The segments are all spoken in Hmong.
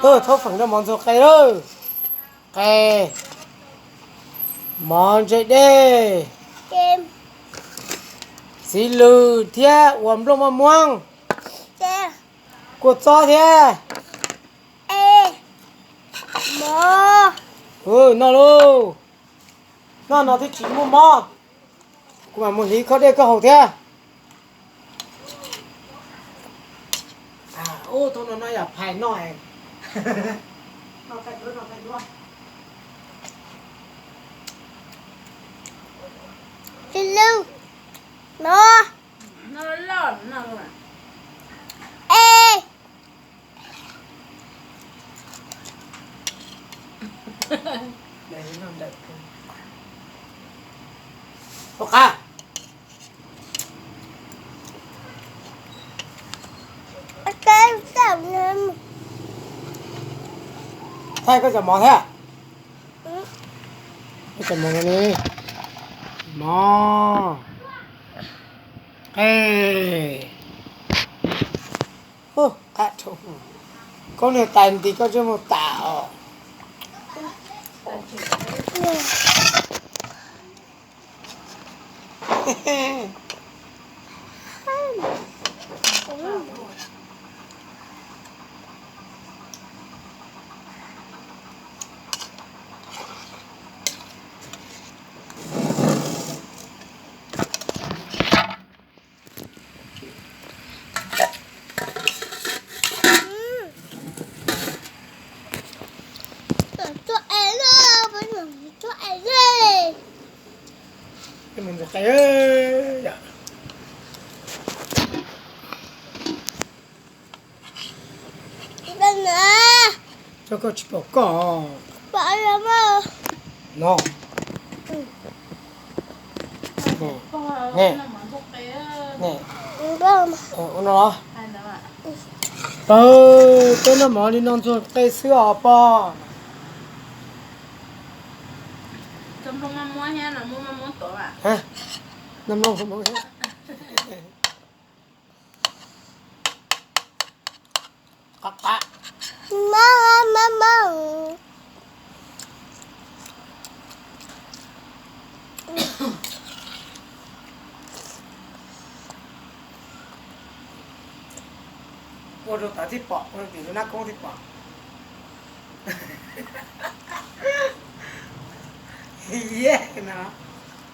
Thaub feem rau mov ntxuag qe lawm. Qe, mov ntse dej, txiv lws thiab ua nplooj maj muab, kua txob thiab. Noj lauj. Noj no thiaj tsis muaj mob. Kuv mam mus hliv khob dej koj haus thiab. Ub, thaum no no yam phais noj. Thaij koj cov mov thiab. Koj cov mov no ne. Mov. Qe. Koob niag tais nti koj ntsej muag tas os. Coj koj tsis pom koj. No. Ua no los? Peb noj mov li no ntxuag qe xwb os pog. Ua rau tawv tib pom, ua rau tim lub nab koob tib pom. Ye no,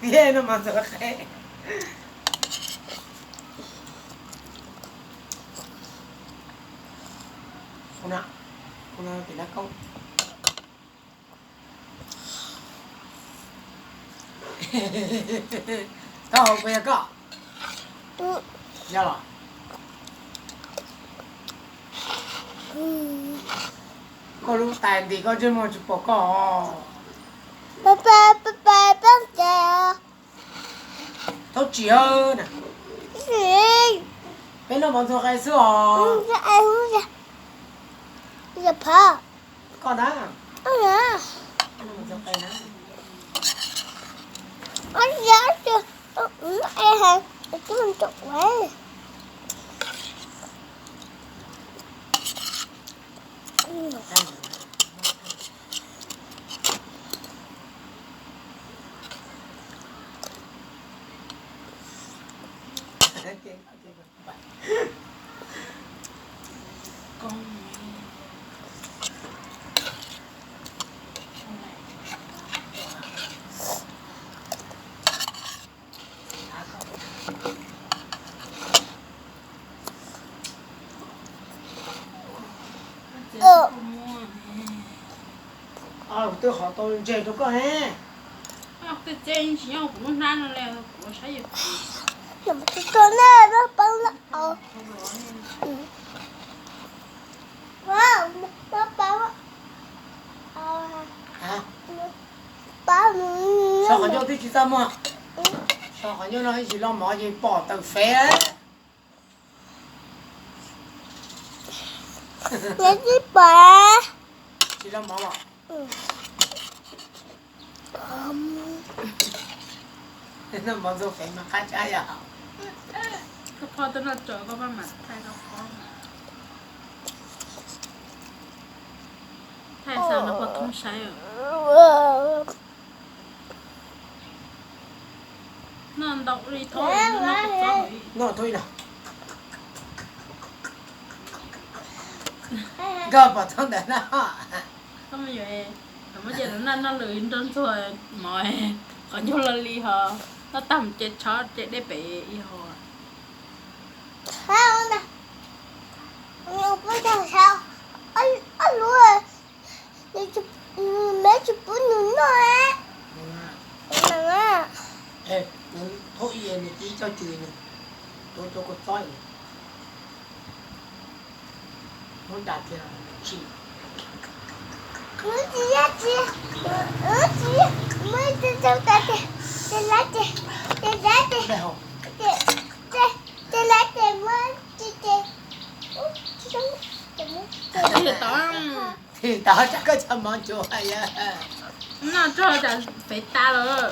ye no mas ntxuag qe. Ua no, ua no tim nab koob. Koj haus puas yog koj? Yog los? Koj lub tais nti koj ntsej muag tsis pom koj. Thaub tsis na. Peb noj mov ntxuag qe xwb os. Koj na. Noj mov ntxuag qe na. Twb qhov tau ntseg rau koj ne. Sau qhov ncauj twb tsis txaj muag. Sau qhov ncauj no ib tsis loj mov ces pom tawm fev. Tsis loj mov los. Noj mov ntxuag qe mas qab tshaj yom. Koj phob twb noj tso koj pab mam thaij koj phob. Saib, noj ntau li, noj thoob ib los. Koj pom thoob ntawd na. Koj muab ces noj noj lwm nrog ntxuag mov, qhov ncauj loj li ho, noj tag mus ces tshob ces dej pem ib ho. Nws tsis pub nws noj. Thoob ib nws tib coj cw, tuav cov kua txob, muab da kiag tsis. Tsis, tsis, muab tau tas ces, ces lawv ces, ces lawv ces, ces lawv ces muab tsis ces. Tsis tau, tsis tau, tsam koj cov mov ntsuav yog. Noj tso tsam fev tas lawm.